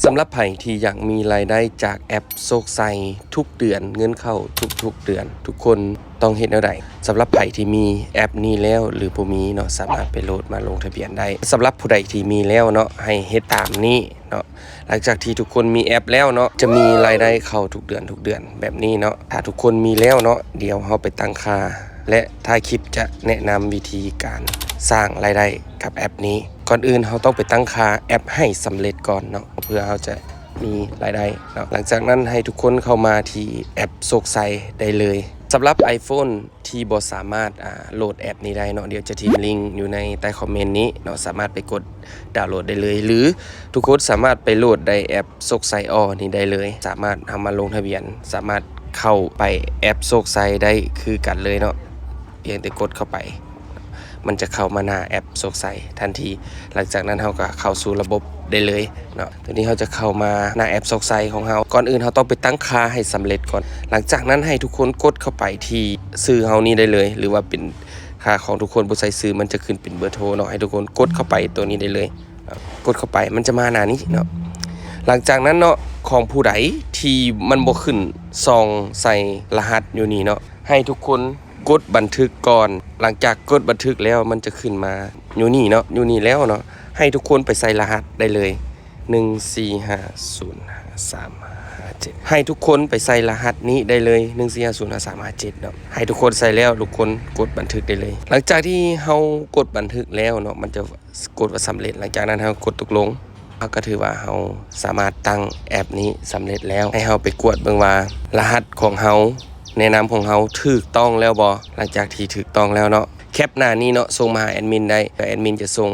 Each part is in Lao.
ສຳລັບໃຜທີ່ຢາກມີລາຍໄດ້ຈາກແອັບໂຊກໄຊທຸກເດືອນ, ເງິນເຂົ້າທຸກໆເດືອນ, ທຸກຄົນຕ້ອງເຮັດແນວໃດ? ສຳລັບໃຜທີ່ມີແອັບນີ້ແລ້ວ ຫຼື ບໍ່ມີເນາະ, ສາມາດໄປໂຫຼດມາລົງທະບຽນໄດ້. ສຳລັບຜູ້ໃດທີ່ມີແລ້ວເນາະ, ໃຫ້ເຮັດຕາມນີ້ເນາະ. ຫຼັງຈາກທີ່ທຸກຄົນມີແອັບແລ້ວເນາະ, ຈະມີລາຍໄດ້ເຂົ້າທຸກເດືອນ, ທຸກເດືອນແບບນີ້ເນາະ. ຖ້າທຸກຄົນມີແລ້ວເນາະ, ດຽວເຮົາໄປຕັ້ງຄ່າ ແລະ ທ້າຍຄລິບຈະແນະນຳວິທີການສ້າງລາຍໄດ້ກັບແອັບນີ້. ກ່ອນອື່ນເຮົາຕ້ອງໄປຕັ້ງຄ່າແອັບໃຫ້ສຳເລັດກ່ອນເນາະ, ເພື່ອເຮົາຈະມີລາຍໄດ້ເນາະ. ຫຼັງຈາກນັ້ນໃຫ້ທຸກຄົນເຂົ້າມາທີ່ແອັບໂຊກໄຊໄດ້ເລີຍ. ສຳລັບ iPhone ທີ່ບໍ່ສາມາດ ອ່າ ໂຫຼດແອັບນີ້ໄດ້ເນາະ, ດຽວຈະຖິ້ມລິງຢູ່ໃນໃຕ້ຄອມເມັນນີ້ເນາະ, ສາມາດໄປກົດດາວໂຫຼດໄດ້ເລີຍ ຫຼື ທຸກຄົນສາມາດໄປໂຫຼດໄດ້ແອັບໂຊກໄຊອໍນີ້ໄດ້ເລີຍ. ສາມາດເຮົາມາລົງທະບຽນ, ສາມາດເຂົ້າໄປແອັບໂຊກໄຊໄດ້ຄືກັນເລີຍເນາະ, ພຽງແຕ່ກົດເຂົ້າໄປ ມັນຈະເຂົ້າມາໜ້າແອັບໂຊກໄຊທັນທີ. ຫຼັງຈາກນັ້ນເຮົາກໍເຂົ້າສູ່ລະບົບໄດ້ເລີຍເນາະ. ຕົວນີ້ເຮົາຈະເຂົ້າມາໜ້າແອັບໂຊກໄຊຂອງເຮົາ. ກ່ອນອື່ນເຮົາຕ້ອງໄປຕັ້ງຄ່າໃຫ້ສຳເລັດກ່ອນ. ຫຼັງຈາກນັ້ນໃຫ້ທຸກຄົນກົດເຂົ້າໄປທີ່ຊື່ເຮົານີ້ໄດ້ເລີຍ ຫຼືວ່າເປັນຄ່າຂອງທຸກຄົນ ບໍ່ໃສ່ຊື່ ມັນຈະຂຶ້ນເປັນເບີໂທເນາະ. ໃຫ້ທຸກຄົນກົດເຂົ້າໄປຕົວນີ້ໄດ້ເລີຍ. ກົດເຂົ້າໄປມັນຈະມາໜ້ານີ້ເນາະ. ຫຼັງຈາກນັ້ນເນາະ, ຂອງຜູ້ໃດທີ່ມັນບໍ່ຂຶ້ນຊ່ອງໃສ່ລະຫັດຢູ່ນີ້ເນາະ, ໃຫ້ທຸກຄົນກົດບັນທຶກກ່ອນ. ຫຼັງຈາກກົດບັນທຶກແລ້ວ ມັນຈະຂຶ້ນມາຢູ່ນີ້ເນາະ, ຢູ່ນີ້ແລ້ວເນາະ, ໃຫ້ທຸກຄົນໄປໃສ່ລະຫັດໄດ້ເລີຍ ໜຶ່ງສີ່ຫ້າສູນຫ້າສາມຫ້າເຈັດ. ໃຫ້ທຸກຄົນໄປໃສ່ລະຫັດນີ້ໄດ້ເລີຍ ໜຶ່ງສີ່ຫ້າສູນຫ້າສາມຫ້າເຈັດເນາະ. ໃຫ້ທຸກຄົນໃສ່ແລ້ວ ທຸກຄົນກົດບັນທຶກໄດ້ເລີຍ. ຫຼັງຈາກທີ່ເຮົາກົດບັນທຶກແລ້ວເນາະ, ມັນຈະ ກົດວ່າສຳເລັດ. ຫຼັງຈາກນັ້ນເຮົາກົດຕົກລົງ, ເຮົາກໍຖືວ່າເຮົາສາມາດຕັ້ງແອັບນີ້ສຳເລັດແລ້ວ. ໃຫ້ເຮົາໄປກວດເບິ່ງວ່າລະຫັດຂອງເຮົາ, ແນະນຳຂອງເຮົາຖືກຕ້ອງແລ້ວບໍ່? ຫຼັງຈາກທີ່ຖືກຕ້ອງແລ້ວເນາະ, ແຄັບໜ້ານີ້ເນາະ, ສົ່ງມາຫາແອັດມິນໄດ້, ແລ້ວແອັດມິນຈະສົ່ງ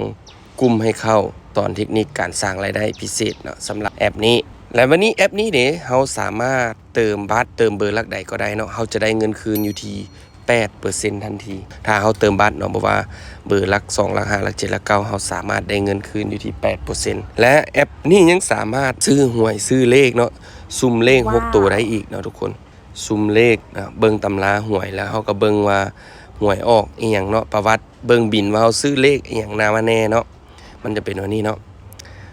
ກຸ່ມໃຫ້ເຂົ້າຕອນເທັກນິກການສ້າງລາຍໄດ້ພິເສດເນາະ ສຳລັບແອັບນີ້. ແລະ ບັດນີ້ແອັບນີ້ເດ, ເຮົາສາມາດເຕີມບັດ, ເຕີມເບີຫຼັກໃດກໍໄດ້ເນາະ, ເຮົາຈະໄດ້ເງິນຄືນຢູ່ທີ່ ແປດເປີເຊັນທັນທີ ຖ້າເຮົາເຕີມບັດເນາະ, ບໍ່ວ່າເບີຫຼັກສອງ, ຫຼັກຫ້າ, ຫຼັກເຈັດ, ຫຼັກເກົ້າ ເຮົາສາມາດໄດ້ເງິນຄືນຢູ່ທີ່ແປດເປີເຊັນ. ແລະ ແອັບນີ້ຍັງສາມາດຊື້ຫວຍ, ຊື້ເລກເນາະ, ຊຸ່ມເລກ ວ້າວ ຫົກໂຕໄດ້ອີກເນາະທຸກຄົນ. ຊຸ່ມເລກເນາະ, ເບິ່ງຕຳລາຫວຍ ແລ້ວເຮົາກໍເບິ່ງວ່າຫວຍອອກອີ່ຫຍັງເນາະ, ປະຫວັດ, ເບິ່ງບິນວ່າເຮົາຊື້ເລກອີ່ຫຍັງນາມາແດ່ເນາະ. ມັນຈະເປັນແນວນີ້ເນາະ.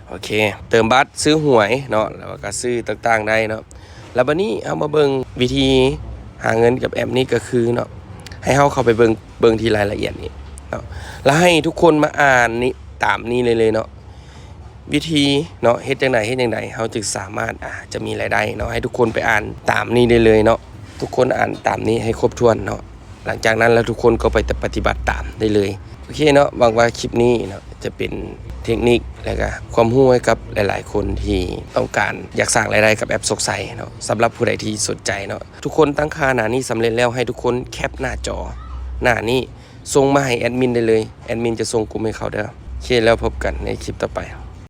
ໂອເຄ ເຕີມບັດ, ຊື້ຫວຍເນາະ, ແລ້ວກໍຊື້ຕ່າງໆໄດ້ເນາະ. ແລ້ວບັດນີ້ເຮົາມາເບິ່ງວິທີຫາເງິນກັບແອັບນີ້ກໍຄືເນາະ, ໃຫ້ເຮົາເຂົ້າໄປເບິ່ງ, ເບິ່ງທີ່ລາຍລະອຽດນີ້ເນາະ, ແລ້ວໃຫ້ທຸກຄົນມາອ່ານນີ້ ຕາມນີ້ເລີຍເນາະ. ວິທີເນາະ, ເຮັດຈັ່ງໃດ, ເຮັດຈັ່ງໃດເຮົາຈຶ່ງສາມາດ ອ່າ ຈະມີລາຍໄດ້ເນາະ, ໃຫ້ທຸກຄົນໄປອ່ານຕາມນີ້ໄດ້ເລີຍເນາະ. ທຸກຄົນອ່ານຕາມນີ້ໃຫ້ຄົບຖ້ວນເນາະ. ຫຼັງຈາກນັ້ນແລ້ວທຸກຄົນກໍໄປປະຕິບັດຕາມໄດ້ເລີຍ. ໂອເຄເນາະ, ຫວັງວ່າຄລິບນີ້ເນາະ ຈະເປັນເທັກນິກ ແລະກະຄວາມຮູ້ໃຫ້ກັບຫຼາຍໆຄົນທີ່ຕ້ອງການຢາກສ້າງລາຍໄດ້ກັບແອັບໂຊກໄຊເນາະ. ສຳລັບຜູ້ໃດທີ່ສົນໃຈເນາະ, ທຸກຄົນຕັ້ງຄ່າໜ້ານີ້ສຳເລັດແລ້ວ, ໃຫ້ທຸກຄົນແຄັບໜ້າຈໍໜ້ານີ້ ສົ່ງມາໃຫ້ແອັດມິນໄດ້ເລີຍ, ແອັດມິນຈະສົ່ງກຸ່ມໃຫ້ເຂົາເດີ້. ໂອເຄ, ແລ້ວພົບກັນໃນຄລິບຕໍ່ໄປ.